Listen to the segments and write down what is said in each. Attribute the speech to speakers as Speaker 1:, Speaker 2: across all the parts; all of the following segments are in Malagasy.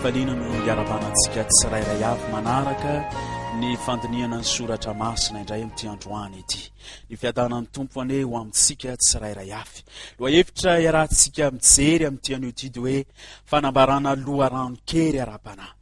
Speaker 1: Ampifaliana no iarabana antsika tsirairay avy manaraka ny fandinihana ny soratra masina indray amin'ity androany ity. Ny fiadanan'ny Tompo anie ho amintsika tsirairay avy. Lohahevitra iarahantsika mijery amin'ity anio ity dia hoe fanambarana loharanon-kery ara-panahy.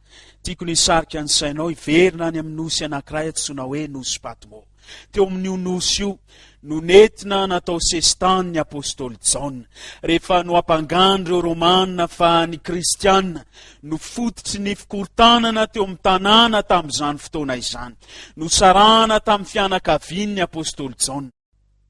Speaker 1: Tiako ny hisarika ny sainao hiverina any amin'ny nosy anankiray antsoina hoe Nosy Patmo. Teo amin'io nosy io no nentina natao sesitany ny apostoly Jaona. Rehefa nohampangan'ireo Romana fa ny Kristiana no fototry ny fikorontanana teo amin'ny tanàna tamin'izany fotoana izany. Nosarahana tamin'ny fianakaviany ny apostoly Jaona.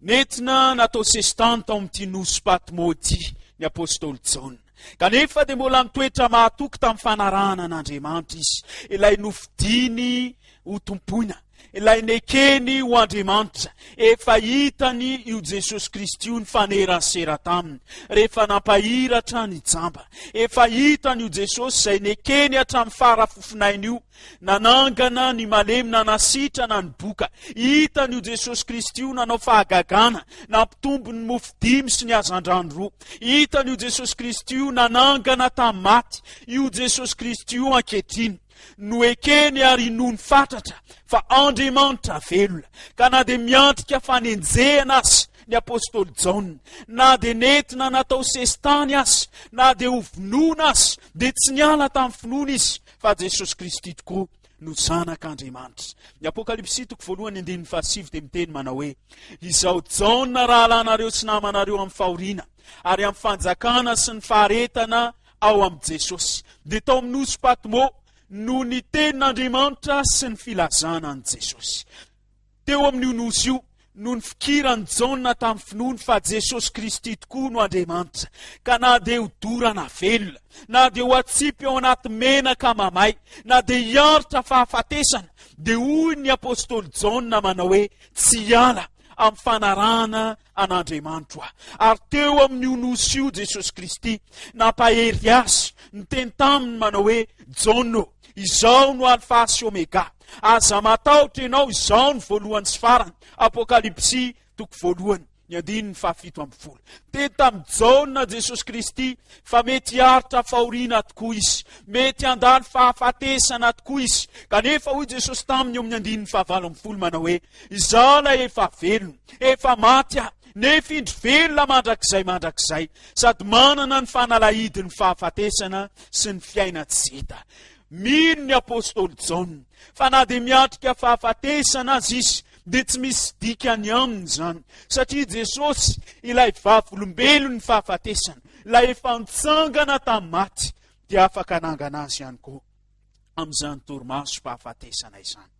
Speaker 1: Nentina natao sesitany tao amin'ity nosy Patmo ity ny apostoly Jaona. Kanefa dia mbola nitoetra mahatoky tamin'ny fanarahana an'Andriamanitra izy, ilay nofidiny ho tompoina, ilay nekeny ho Andriamanitra. Efa hitany io Jesosy Kristy io nifanerasera taminy rehefa nampahiratra ny jamba. Efa hitany io Jesosy izay nekeny hatramin'ny fara fofonainy io, nanangana ny malemy, nanasitrana ny boka. Hitany io Jesosy Kristy io nanao fahagagana, nampitombo ny mofo dimy sy ny hazandrano roa. Hitany io Jesosy Kristy io nanangana tamin'ny maty. Io Jesosy Kristy io ankehitriny Noekeny ary inoany fatratra fa Andriamanitra velona, ka na dia miantrika fanenjehana aza ny apostoly Jaona, na dia nentina natao sesitany aza, na dia hovonoina aza, dia tsy niala tamin'ny finoana izy fa Jesosy Kristy tokoa no Zanak'Andriamanitra. Ny Apokalypsy toko voalohany andininy fahasivy dia miteny manao hoe, Izaho Jaona rahalahinareo sy namanareo amin'ny fahoriana ary amin'ny fanjakana sy ny faharetana ao amin'i Jesosy. Dia tao amin'ny nosy Patmo no ny tenin'Andriamanitra sy ny filazana an'i Jesosy. Teo amin'io nosy io no nifikiran'i Jaona tamin'ny finoany fa Jesosy Kristy tokoa no Andriamanitra, ka na dia ho dorana velona, na dia ho atsipy ao anaty menaka mamay, na dia hiaritra fahafatesana, dia hoy ny apostoly Jaona manao hoe, Tsy hiala amin'ny fanarahana an'Andriamanitro aho. Ary teo amin'io nosy io Jesosy Kristy nampahery azy, niteny taminy manao hoe, Jaona ô, izao no Alfa sy Omega. Aza matahotra ianao, izao no voalohany sy farany. Apokalypsy toko voalohany, ny andininy fahafito ambin'ny folo. Niteny tamin'i Jaona Jesosy Kristy fa mety hiaritra fahoriana tokoa izy, mety handalo fahafatesana tokoa izy. Kanefa hoy Jesosy taminy eo amin'ny andininy fahavalo ambin'ny folo manao hoe, Izaho ilay efa velona, efa maty aho, nefa indro velona mandrakizay mandrakizay, sady manana ny fanalahidin'ny fahafatesana sy ny fiainan-tsy hita. Mino ny apostoly Jaona fa na dia miatrika fahafatesana aza izy, dia tsy misy dikany aminy izany, satria Jesosy, ilay vavolombelon'ny fahafatesana, ilay efa nitsangana tamin'ny maty, dia afaka hanangana azy ihany koa amin'izany torimasom-pahafatesana izany.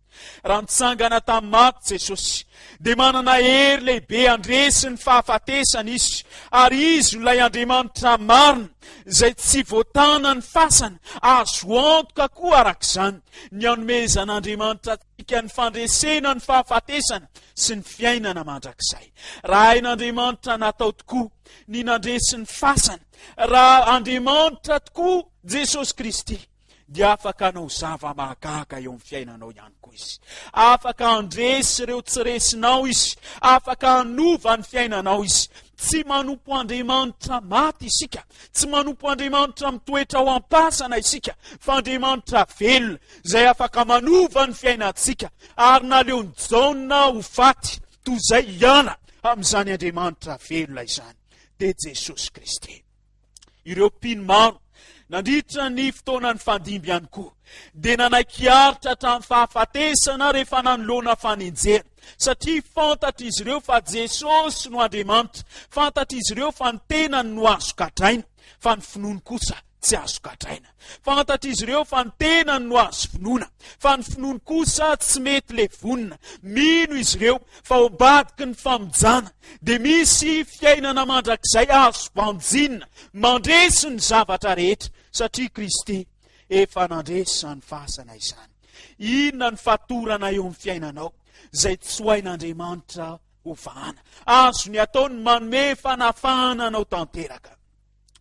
Speaker 1: Raha nitsangana tamin'ny maty Jesosy, dia manana hery lehibe handresy ny fahafatesana Izy, ary Izy no ilay Andriamanitra marina, izay tsy voatana ny fasana. Azo antoka koa araka izany ny hanomezan'Andriamanitra antsika ny fandresena ny fahafatesana sy ny fiainana mandrakizay. Raha hain'Andriamanitra natao tokoa ny nandresy ny fasana, raha Andriamanitra tokoa Jesosy Kristy, dia afaka hanao zava-mahagaga eo amin'ny fiainanao ihany koa izy. Afaka handresy ireo tsy resinao izy. Afaka hanova ny fiainanao izy. Tsy manompo Andriamanitra maty isika. Tsy manompo Andriamanitra mitoetra ao am-pasana isika, fa Andriamanitra velona izay afaka manova ny fiainantsika. Ary naleon'i Jaona ho faty toy izay hiala amin'izany Andriamanitra velona izany. Dia Jesosy Kristy. Ireo mpino maro, nandritra ny fotoana nifandimby ihany koa, dia nanaiky hiaritra hatramin'ny fahafatesana rehefa nanoloana fanenjehana, satria fantatr'izy ireo fa Jesosy no Andriamanitra, fantatr'izy ireo fa ny tenany no azo gadraina, fa ny finoany kosa tsy azo gadraina. Fantatr'izy ireo fa ny tenany no azo finoana, fa ny finoany kosa tsy mety levonina. Mino izy ireo fa ao ambadiky ny famonjana dia misy fiainana mandrakizay azo banjinina, mandresy ny zavatra rehetra, satria Kristy efa nandresy izany fasana izany. Inona ny fatorana eo amin'ny fiainanao izay tsy ho hain'Andriamanitra hovahana? Azony atao ny manome fanafahana anao tanteraka.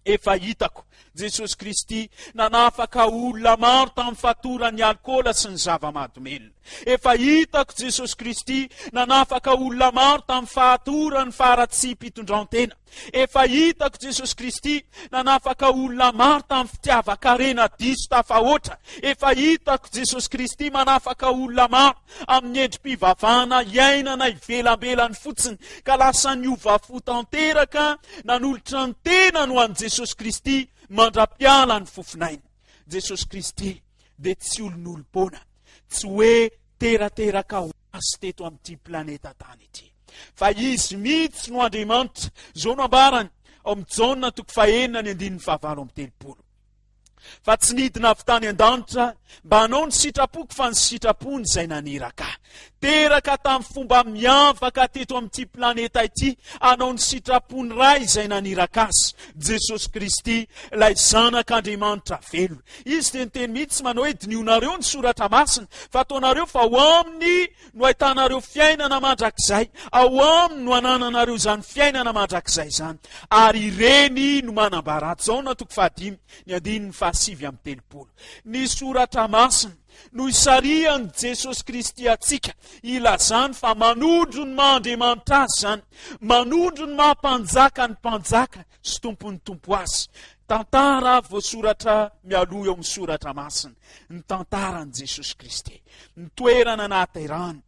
Speaker 1: Efa hitako. Jesosy Kristy nanafaka olona maro tamin'ny fatoran'ny alikaola sy ny zava-mahadomelina. Efa hitako Jesosy Kristy nanafaka olona maro tamin'ny fahatoran'ny faharatsiam-pitondrantena. Efa hitako Jesosy Kristy nanafaka olona maro tamin'ny fitiavan-karena diso tafahoatra. Efa hitako Jesosy Kristy manafaka olona maro amin'ny endri-pivavahana iainana ivelambelany fotsiny ka lasa niova fo tanteraka nanolotra ny tenany ho an'i Jesosy Kristy mandra-piala ny fofonainy. Jesosy Kristy dia tsy olon'olom-poana, tsy hoe terateraka ho azy teto amin'ity planeta tany ity. Fa Izy mihitsy no Andriamanitra. Izao no ambarany ao amin'ny Jaona toko fahenina ny andininy fahavalo amby telopolo. Fa tsy nidina avy tany an-danitra mba hanao ny sitrapoko fa ny sitrapony izay naniraka ahy. Teraka tamin'ny fomba miavaka teto amin'ity planeta ity hanao ny sitrapon'ny Ray izay naniraka azy, Jesosy Kristy, ilay Zanak'Andriamanitra velona. Izy dia niteny mihitsy manao hoe dinihonareo ny soratra masina fa ataonareo fa ao aminy no ahitanareo fiainana mandrakizay, ao aminy no anananareo izany fiainana mandrakizay izany, ary ireny no manambara. Jaona toko fahadimy, ny andininy fahasivy amby telopolo. Ny soratra masina no isarihan'i Jesosy Kristy antsika ilazany fa manondro ny maha Andriamanitra azy izany, manondro ny maha mpanjaka ny mpanjaka sy tompon'ny tompo azy. Tantara voasoratra mialoha eo amin'ny soratra masina ny tantaran'i Jesosy Kristy, ny toerana nahaterahany,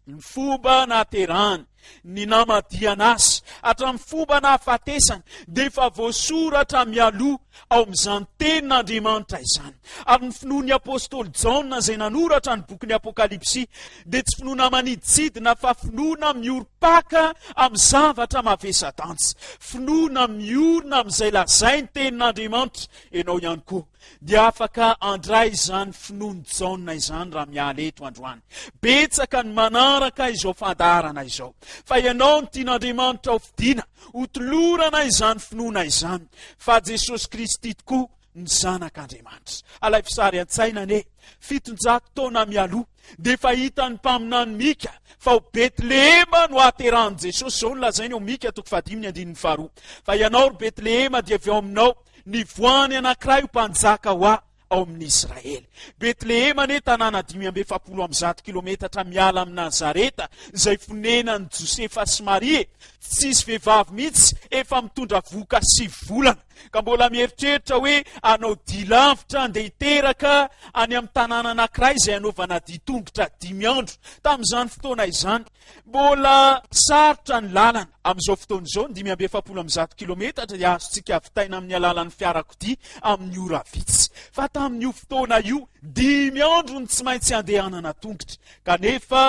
Speaker 1: ny fomba nahaterahany, ny namadihana azy, hatramin'ny fomba nahafatesany dia efa voasoratra mialoha ao amin'izany tenin'Andriamanitra izany. Ary ny finoan'ny apostoly Jaona izay nanoratra ny bokin'ny Apokalypsy dia tsy finoana maniditsidina fa finoana miorim-paka amin'ny zavatra mavesa-danja. Finoana miorina amin'izay lazain'ny tenin'Andriamanitra. Ianao ihany koa dia afaka handray izany finoan'i Jaona izany raha miala eto androany. Betsaka ny manaraka izao fandaharana izao. Fa ianao no tian'Andriamanitra ho fidiana, ho tolorana izany finoana izany fa Jesosy Kristy tokoa ny Zanak'Andriamanitra. Alaivo sary an-tsaina anie, 700 taona mialoha dia efa hitan'ny mpaminany Mika fa ao Betlehema no hahaterahan'i Jesosy. Izao no lazainy ao Mika toko fahadimy ny andininy faharoa. Fa ianao ry Betlehema dia avy ao aminao nivoahany anankiray ho mpanjaka ho ahy ao amin'ny Israely. Betlehema anie tanàna 145 kilometatra miala amin'i Nazareta, izay fonenan'i Josefa sy Maria e. Tsisy vehivavy mihitsy efa mitondra vohoka sivy volana, ka mbola mieritreritra hoe hanao dia lavitra handeha hiteraka any amin'ny tanàna anankiray izay hanaovana dia tongotra dimy andro. Tamin'izany fotoana izany, Mbola sarotra ny lalana. Amin'izao fotoana izao, ny 145 kilometatra dia azontsika vitaina amin'ny alalan'ny fiarakodia amin'ny ora vitsy. Fa tamin'io fotoana io, dimy andro no tsy maintsy andehanana tongotra. Kanefa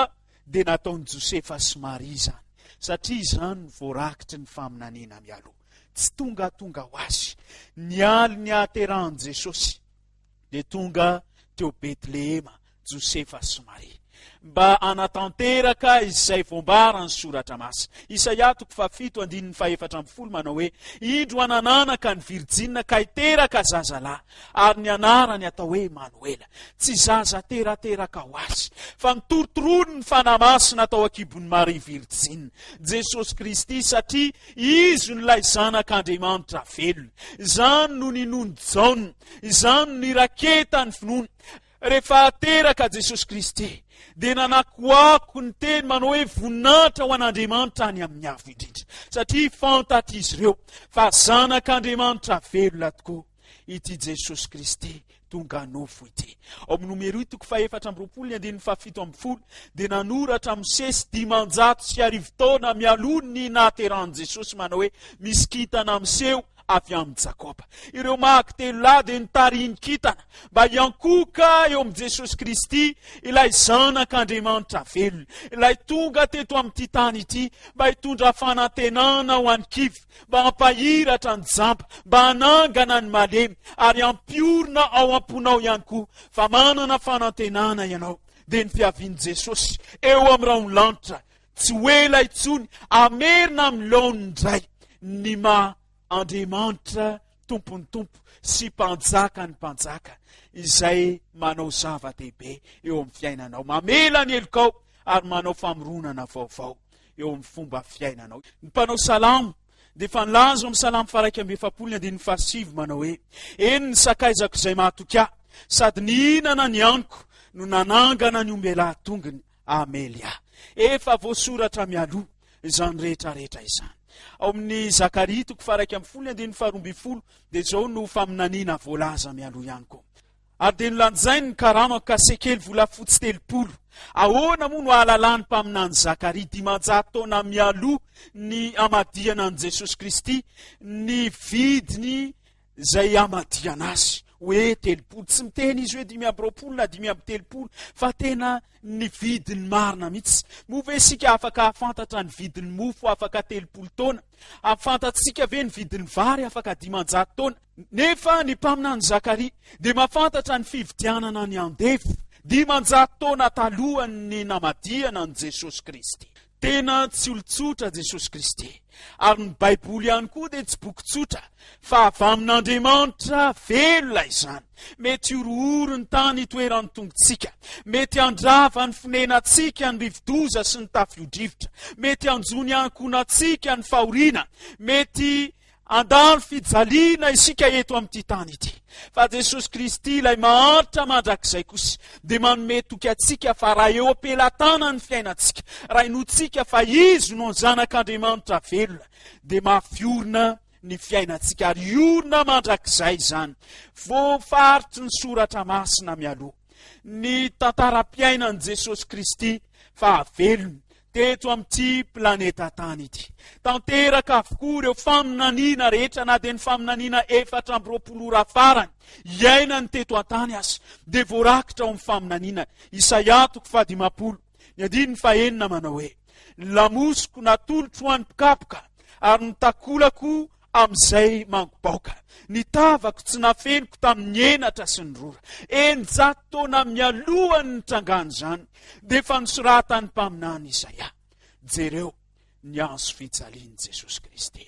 Speaker 1: dia nataon'i Josefa sy Maria izany, satria izany no voarakitry ny faminaniana mialoha. Tsy tongatonga ho azy ny alin'ny hahaterahan'i Jesosy. dia tonga teo Betlehema Josefa sy Maria mba hanatanteraka izay voambara ny soratra masina. Isaia toko fahafito andininy fahefatra ambin'ny folo manao hoe, Indro hanananaka ny virjina ka hiteraka zazalahy, ary ny anarany atao hoe Emanoela. Tsy zaza terateraka ho azy, fa notorotoroiny ny Fanahy Masina tao an-kibon'i Maria virjina, Jesosy Kristy, satria Izy no ilay Zanak'Andriamanitra velona. Izany no ninoan'i Jaona. Izany no niraketany finoana. Rehefa teraka Jesosy Kristy, dia nanakoako ny teny manao hoe voninahitra ho an'Andriamanitra any amin'ny avo indrindra, satria fantatr'izy ireo fa Zanak'Andriamanitra velona tokoa ity Jesosy Kristy tonga nofo ity. Ao amin'ny Nomery toko fahefatra amby roapolo ny andininy fahafito ambin'ny folo dia nanoratra Mosesy 1500 taona mialoha ny nahaterahan'i Jesosy manao hoe misy kintana miseho avy amin'i Jakoba. Ireo magy telo lahy dia nitarihin'ny kintana mba hiankohoka eo amin'i Jesosy Kristy, ilay Zanak'Andriamanitra velona, ilay tonga teto amin'ity tany ity mba hitondra fanantenana ho an'ny kivy, mba hampahiratra ny jamba, mba hanangana ny malemy, ary hampiorina ao am-ponao ihany koa fa manana fanantenana ianao, dia ny fiavian'i Jesosy eo amin'ny rahon'ny lanitra Tsy ho ela intsony, hamerina amin'ny laoniny indray ny maha Andriamanitra Tompon'ny tompo sy Mpanjakan'ny mpanjaka, izay manao zava-dehibe eo amin'ny fiainanao, mamela ny helokao ary manao famoronana vaovao eo amin'ny fomba fiainanao. Ny mpanao salamo. dia efa nilaza ao amin'ny Salamo faha-41 ny andininy fahasivy manao hoe, Eny ny sakaizako izay mahatoky ahy, sady nihinana ny haniko no nanangana ny ombelahy tongony hamely ahy. Efa voasoratra mialoha izany rehetra rehetra izany. Ao amin'ny Zakaria toko faha-11 ny andininy faha-12 dia izao no faminaniana voalaza mialoha ihany koa. Ary dia nolanjainy ny karamako ka sekely volafotsy 30. Ahoana moa no ahalalan'ny mpaminany Zakaria 500 taona mialoha ny hamadihana an'i Jesosy Kristy ny vidiny izay hamadihana azy hoe 30? Tsy miteny izy hoe 25 na 35 fa tena ny vidiny marina mihitsy. Moa ve isika afaka hahafantatra ny vidin'ny mofo afaka 30 taona? Hahafantatsika ve ny vidin'ny vary afaka 500 taona? Nefa ny mpaminany Zakaria dia mahafantatra ny fividianana ny andevo, 500 taona talohan'ny namadihana an'i Jesosy Kristy. Tena tsy olon-tsotra Jesosy Kristy, ary ny Baiboly ihany koa dia tsy boky tsotra, fa avy amin'Andriamanitra velona izany. Mety hihorohoro ny tany itoeran'ny tongotsika, mety handrava ny fonenantsika ny rivodoza sy ny tafio-drivotra, mety hanjo ny ankohonantsika ny fahoriana, mety Handalo fijaliana isika eto amin'ity tany ity. Fa Jesosy Kristy, ilay mahantra mandrakizay kosa, dia manome toky antsika fa raha eo am-pelatanany ny fiainantsika, raha inoantsika fa Izy no Zanak'Andriamanitra velona, dia mafy orina ny fiainantsika ary hiorina mandrakizay izany. Voafaritry ny Soratra Masina mialoha ny tantaram-piainan'i Jesosy Kristy fahavelony teto amin'ity planeta tany ity. Tanteraka avokoa ireo faminaniana rehetra na dia ny faminaniana 24 ora farany iainany teto an-tany aza dia voarakitra ao amin'ny faminaniana Isaia toko faha-50 ny andininy fahenina manao hoe: Ny lamosiko natolotro ho an'ny mpikapoka ary ny takolako amin'izay mangobaoka. Ny tavako tsy nafeniko tamin'ny henatra sy ny rora. 600 taona mialohan'ny nitrangan'izany dia efa nosoratan'ny mpaminany Isaia. Jereo ny hazo fijalian'i Jesosy Kristy.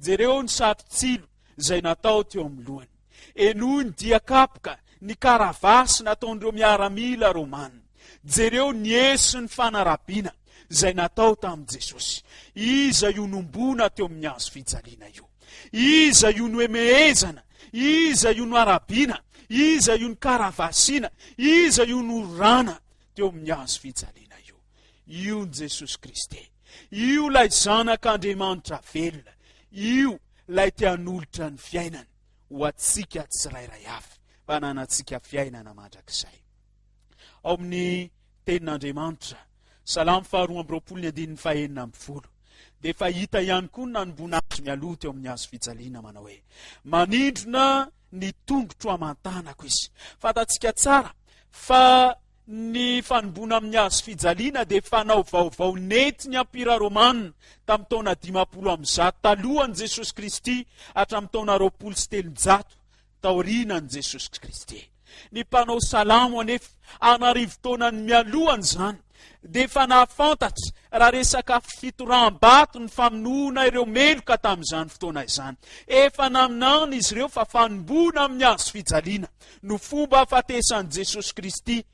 Speaker 1: Jereo ny satrotsilo izay natao teo amin'ny lohany. Henoy ny dia kapoka, ny karavasy nataon'ireo miaramila romana. Jereo ny eso sy ny fanarabiana izay natao tamin'i Jesosy. Iza io nomboana teo amin'ny hazo fijaliana io? Iza io nohemehezana? Iza io noarabiana? Iza io nokaravasiana? Iza io nororana teo amin'ny hazo fijaliana io? Io ny Jesosy Kristy. Io ilay Zanak'Andriamanitra velona. Io ilay te hanolotra ny fiainany ho antsika tsirairay avy mba hananantsika fiainana mandrakizay. Ao amin'ny Tenin'Andriamanitra, Salamo faha-22 ny andininy faha-16, dia efa hita ihany koa ny nanomboana azy mialoha teo amin'ny hazo fijaliana manao hoe, Manindrona ny tongotro aman-tanako izy. Fantatsika tsara fa Ny fanomboana amin'ny hazo fijaliana dia fanao vaovao nentin'ny Ampira Romana tamin'ny taona 150 talohan'i Jesosy Kristy hatramin'ny taona 320 taorianan'i Jesosy Kristy. Ny mpanao salamo anefa, an'arivo taonany mialohan'izany, dia efa nahafantatra raha resaka fitoraham-bato ny famonoana ireo meloka tamin'izany fotoana izany. Efa naminany izy ireo fa fanomboana amin'ny hazo fijaliana no fomba hahafatesan'i Jesosy Kristy,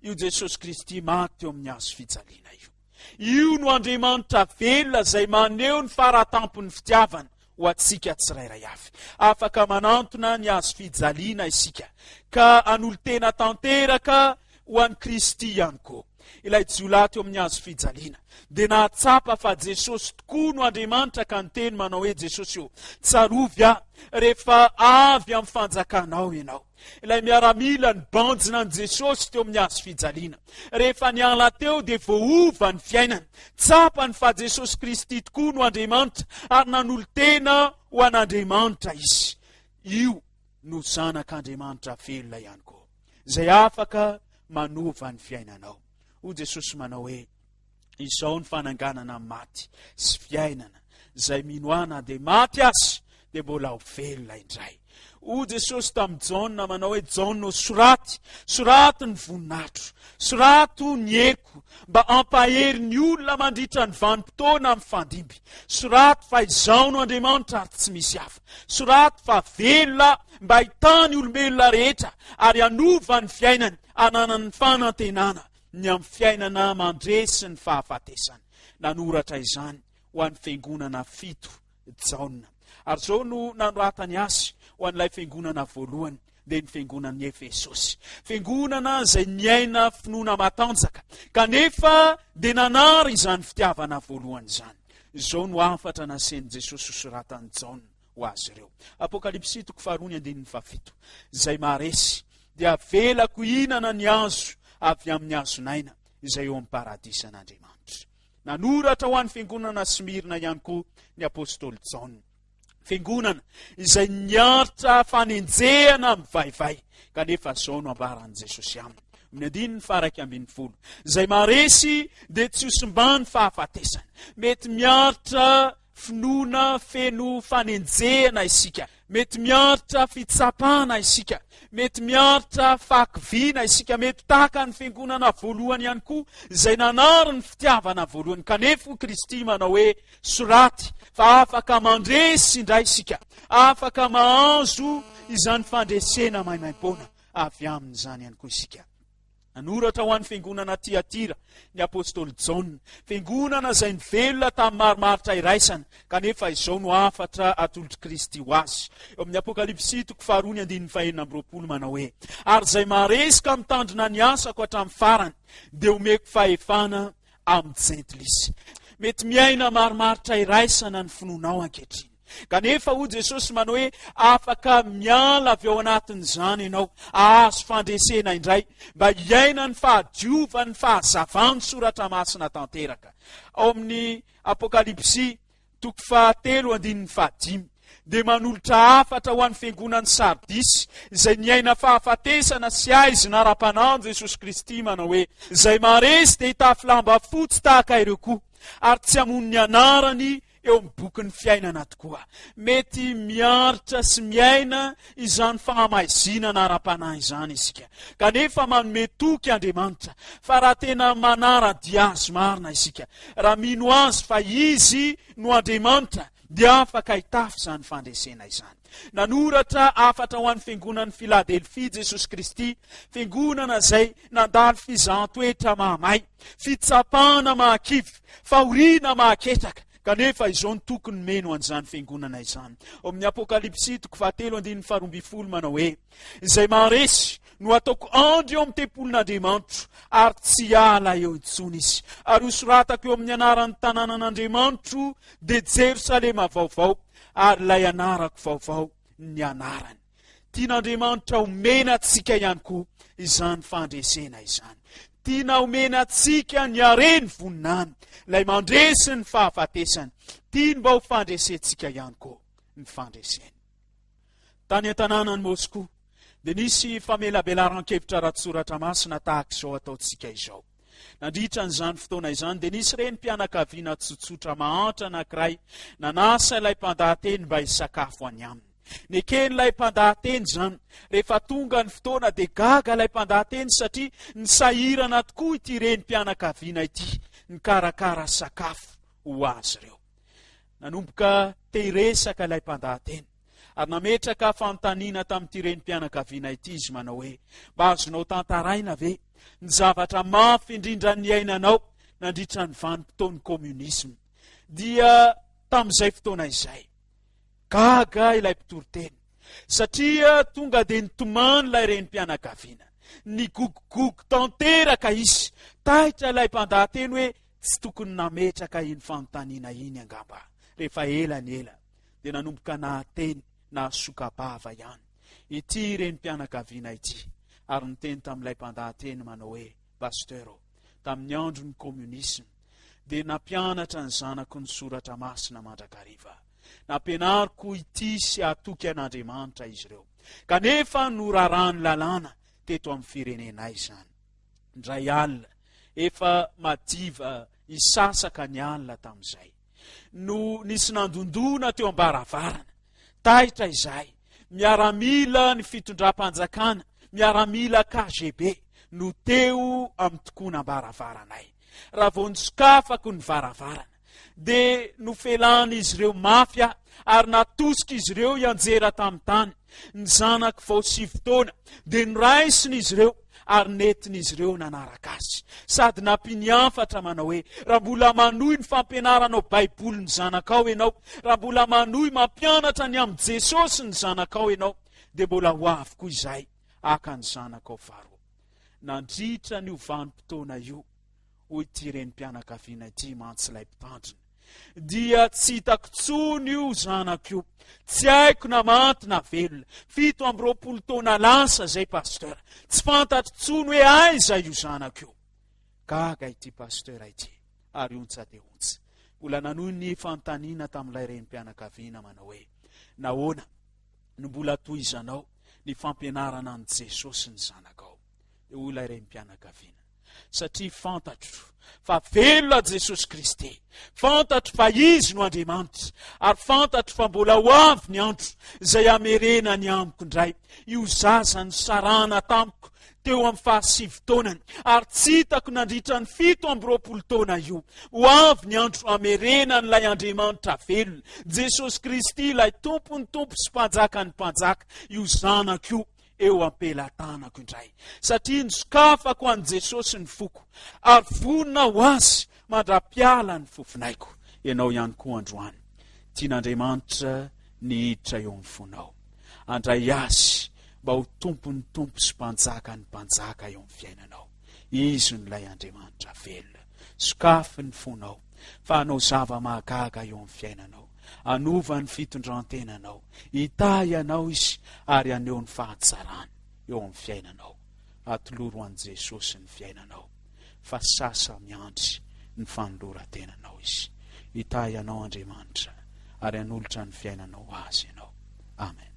Speaker 1: io Jesosy Kristy maty teo amin'ny hazo fijaliana io. Io no Andriamanitra velona izay maneho ny faratampon'ny fitiavana ho antsika tsirairay avy. Afaka manantona ny hazo fijaliana isika ka hanolo-tena tanteraka ho an'i Kristy ihany koa. Ilay jiolahy teo amin'ny hazo fijaliana dia nahatsapa fa Jesosy tokoa no Andriamanitra ka niteny manao hoe, Jesosy ô, tsarovy aho rehefa avy amin'ny fanjakanao ianao. Ilay miaramila nibanjina an'i Jesosy teo amin'ny hazo fijaliana. Rehefa niala teo dia voaova ny fiainany. Tsapany fa Jesosy Kristy tokoa no Andriamanitra ary nanolo-tena ho an'Andriamanitra izy. Io no Zanak'Andriamanitra velona ihany koa, izay afaka manova ny fiainanao. Hoy Jesosy manao hoe, Izao ny fananganana ny maty sy fiainana, izay mino ahy na dia maty aza dia mbola ho velona indray. Hoy Jesosy tamin'i Jaona manao hoe, Jaona ô, soraty, soraty ny voninahitro, sorato ny heriko, mba hampahery ny olona mandritra ny vanim-potoana mifandimby. Soraty fa izaho no Andriamanitra ary tsy misy hafa. Soraty fa velona mba hahitany olombelona rehetra ary hanova ny fiainany, hananany fanantenana ny amin'ny fiainana mandresy ny fahafatesana. Nanoratra izany ho an'ny fiangonana fito. Jaona. Ary izao no nanoratany azy ho an'ilay fiangonana voalohany, dia ny fiangonan'i Efesosy. Fiangonana izay niaina finoana matanjaka, kanefa dia nanary izany fitiavana voalohany izany. Izao no hafatra nasen'i Jesosy hosoratan'i Jaona ho azy ireo. Apokalypsy toko faharoa ny andininy fahafito. Izay maharesy dia avelako hihinana ny hazo avy amin'ny hazon'aina izay eo amin'ny paradisan'Andriamanitra. Nanoratra ho an'ny fiangonana Smyrna ihany koa ny apostoly Jaona. Fiangonana izay niaritra fanenjehana mivaivay, kanefa izao no ambaran'i Jesosy aminy. Amin'ny andininy faha-11, izay maharesy dia tsy ho simban'ny fahafatesana. Mety miaritra finoana feno fanenjehana isika. Mety miaritra fitsapana isika. Mety miaritra fahakiviana isika. Mety tahaka ny fiangonana voalohany ihany koa izay nanary ny fitiavana voalohany. Kanefa hoy Kristy manao hoe, Soraty fa afaka mandresy indray isika. Afaka mahazo izany fandresena maimaimpoana avy amin'izany ihany koa isika. Nanoratra ho an'ny fiangonana Tyatira ny apostoly Jaona, fiangonana izay nivelona tamin'ny marimaritra iraisana, kanefa izao no hafatra atolotr'i Kristy ho azy. Eo amin'ny Apokalypsy toko faharoa ny andininy fahenina amby 20 manao hoe, Ary izay maharesy ka mitandrina ny asako hatramin'ny farany, dia homeko fahefana amin'ny jentilisa. Mety miaina marimaritra iraisana ny finoanao ankehitriny. Kanefa hoy Jesosy manao hoe afaka miala avy ao anatin'izany ianao, ahazo fandresena indray mba hiaina ny fahadiovan'ny fahazavan'ny soratra masina tanteraka. Ao amin'ny Apokalypsy toko fahatelo andininy fahadimy dia manolotra hafatra ho an'ny fiangonan'i Sardisy izay niaina fahafatesana sy haizina ara-panahy Jesosy Kristy manao hoe izay maharesy dia hitafy lamba fotsy tahaka ireo koa ary tsy hamono ny anarany eo amin'ny bokin'ny fiainana tokoa. Mety miaritra sy miaina izany fahamaizinana ara-panahy izany isika. Kanefa manome toky Andriamanitra fa raha tena manara-dia Azy marina isika, raha mino Azy fa Izy no Andriamanitra, dia afaka hitafy izany fandresena izany. Nanoratra hafatra ho an'ny fiangonan'i Filadelfia Jesosy Kristy, fiangonana izay nandalo fizahan-toetra mahamay, fitsapana mahakivy, fahoriana mahaketraka, kanefa izao no tokony nomeny ho an'izany fiangonana izany. Ao amin'ny Apokalypsy toko fahatelo andininy faharoambinifolo manao hoe, Izay maharesy no ataoko andry eo amin'ny tempolin'Andriamanitro, ary tsy hiala eo intsony izy. Ary hosoratako eo amin'ny anaran'ny tanànan'Andriamanitro, dia Jerosalema vaovao, ary ilay anarako vaovao ny anarany. Tian'Andriamanitra homena antsika ihany koa izany fandresena izany. Tiana homena antsika ny hareny voninany, ilay mandresy ny fahafatesana. Tiany mba ho fandresentsika ihany koa ny fandreseny. Tany an-tanànan'i Moscou dia nisy famelabelaran-kevitra ara-tsoratra masina tahaka izao ataontsika izao. Nandritra an'izany fotoana izany dia nisy renim-pianakaviana tsotsotra mahantra anankiray nanasa ilay mpandahateny mba hisakafo any aminy. Neken'ilay mpandahateny izany. Rehefa tonga ny fotoana dia gaga ilay mpandahateny satria nisahirana tokoa ity renim-pianakaviana ity nikarakara sakafo ho azy ireo. Nanomboka te hiresaka ilay mpandahateny ary nametraka fanontaniana tamin'ity renim-pianakaviana ity izy manao hoe, Mba azonao tantaraina ve ny zavatra mafy indrindra niainanao nandritra ny vanim-potoan'ny kominisma? Dia tamin'izay fotoana izay, gaga ilay mpitoriteny satria tonga dia nitomany ilay renim-pianakaviana. Nigogogogo tanteraka izy. Taitra ilay mpandahateny hoe Tsy tokony nametraka iny fanontaniana iny angamba aho. Rehefa ela ny ela, dia nanomboka nahateny nahasoka-bava ihany ity renim-pianakaviana ity, ary niteny tamin'ilay mpandahateny manao hoe, Pasteur ô, tamin'ny andron'ny communisme, dia nampianatra ny zanako ny soratra masina mandrakariva aho. Nampianariko hitia sy hatoky an'Andriamanitra izy ireo. Kanefa norarahan'ny lalàna teto amin'ny firenenay izany. Indray alina, efa madiva hisasaka ny alina tamin'izay, no nisy nandondona teo am-baravarana. Taitra izahay, miaramila ny fitondram-panjakana, miaramila KGB no teo amin'ny tokonam-baravaranay. Raha vao nosokafako ny varavarana, dia nofelan'izy ireo mafy aho ary natosik'izy ireo hianjera tamin'ny tany. Ny zanako vao 9 taona dia noraisin'izy ireo ary nentin'izy ireo nanaraka azy. Sady nampiany hafatra manao hoe, Raha mbola manohy ny fampianaranao Baiboly ny zanakao ianao, raha mbola manohy mampianatra ny amin'i Jesosy ny zanakao ianao, dia mbola ho avy koa izahay haka ny zanakao faharoa. Nandritra an'io vanim-potoana io, hoy ity renim-pianakaviana ity mantsy ilay mpitandrina, dia tsy hitako intsony io zanako io. Tsy haiko na maty na velona. 27 taona lasa izay, pasteur. Tsy fantatro intsony hoe aiza io zanako io. Gaga ity pasteur ity ary ontsa dia ontsa. Mbola nanohy ny fanontaniana tamin'ilay renim-pianakaviana manao hoe, Nahoana no mbola tohizanao ny fampianarana an'i Jesosy ny zanakao? Dia hoy ilay renim-pianakaviana, Satria fantatro fa velona Jesosy Kristy, fantatro fa Izy no Andriamanitra, ary fantatro fa mbola ho avy ny andro izay hamerenany amiko indray io zaza nisarahana tamiko teo amin'ny fahasivy taonany, ary tsy hitako nandritra ny 27 taona io. Ho avy ny andro hamerenan'ilay Andriamanitra velona, Jesosy Kristy, ilay Tompon'ny tompo sy Mpanjakan'ny mpanjaka, io zanako io eo am-pelatanako indray, satria nosokafako an'i Jesosy ny foko, ary vonona ho Azy mandra-piala ny fofonaiko. Ianao ihany koa androany. Tian'Andriamanitra ny hiditra eo amin'ny fonao. Handray Azy mba ho Tompon'ny tompo sy Mpanjakan'ny mpanjaka eo amin'ny fiainanao. Izy no ilay Andriamanitra velona. Sokafy ny fonao fa hanao zava-mahagaga eo amin'ny fiainanao. Hanova ny fitondran-tenanao. Hitahy anao Izy ary haneho ny fahatsarany eo amin'ny fiainanao. Atoloro an'i Jesosy ny fiainanao fa sasa miandry ny fanoloran-tenanao Izy. Hitahy anao Andriamanitra ary hanolotra ny fiainanao ho Azy ianao. Amen.